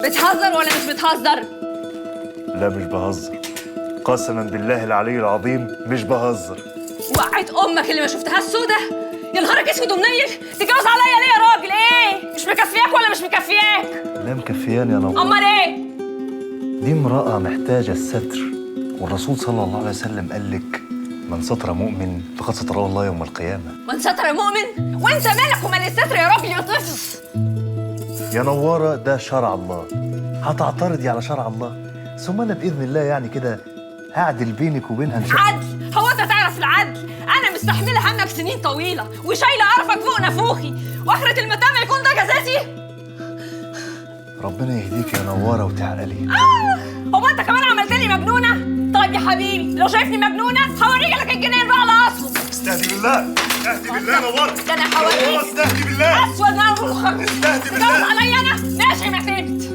بتهزر ولا مش بتهزر؟ لا مش بهزر، قسما بالله العلي العظيم مش بهزر. وقعت امك اللي ما شفتهاش سودا. يا نهارك اسود ومنيل، تتجوز عليا ليه يا راجل؟ ايه مش مكفياك ولا مش مكفياك؟ لا مكفياني يا نوارة. امال ايه؟ دي امرأة محتاجة الستر، والرسول صلى الله عليه وسلم قال لك من ستر مؤمن فقد ستره الله يوم القيامة. من ستر مؤمن؟ وانت مالك ومال الستر يا راجل يا طفل؟ يا نوارة ده شرع الله، هتعترضي على شرع الله؟ ثم أنا بإذن الله يعني كده هعدل بينك وبينها إن شاء الله. عدل؟ هو أنت تعرف العدل؟ أنا مستحملة همك سنين طويلة وشايلة قرفك فوق نافوخي، وآخرة المتامة يكون ده جزاتي؟ ربنا يهديك يا نوارة وتعقلي. هو أنت كمان عملتني مجنونة؟ طيب يا حبيبي لو شايفني مجنونة هوريك لك الجنان بقى على أصله. استهدي بالله، استهدي بالله يا نوارة. ده أنا هوريك. استهدي بالله. أسود نار الخروف. استهدي بالله. تجوز عليا أنا؟ ماشي يا معتمد.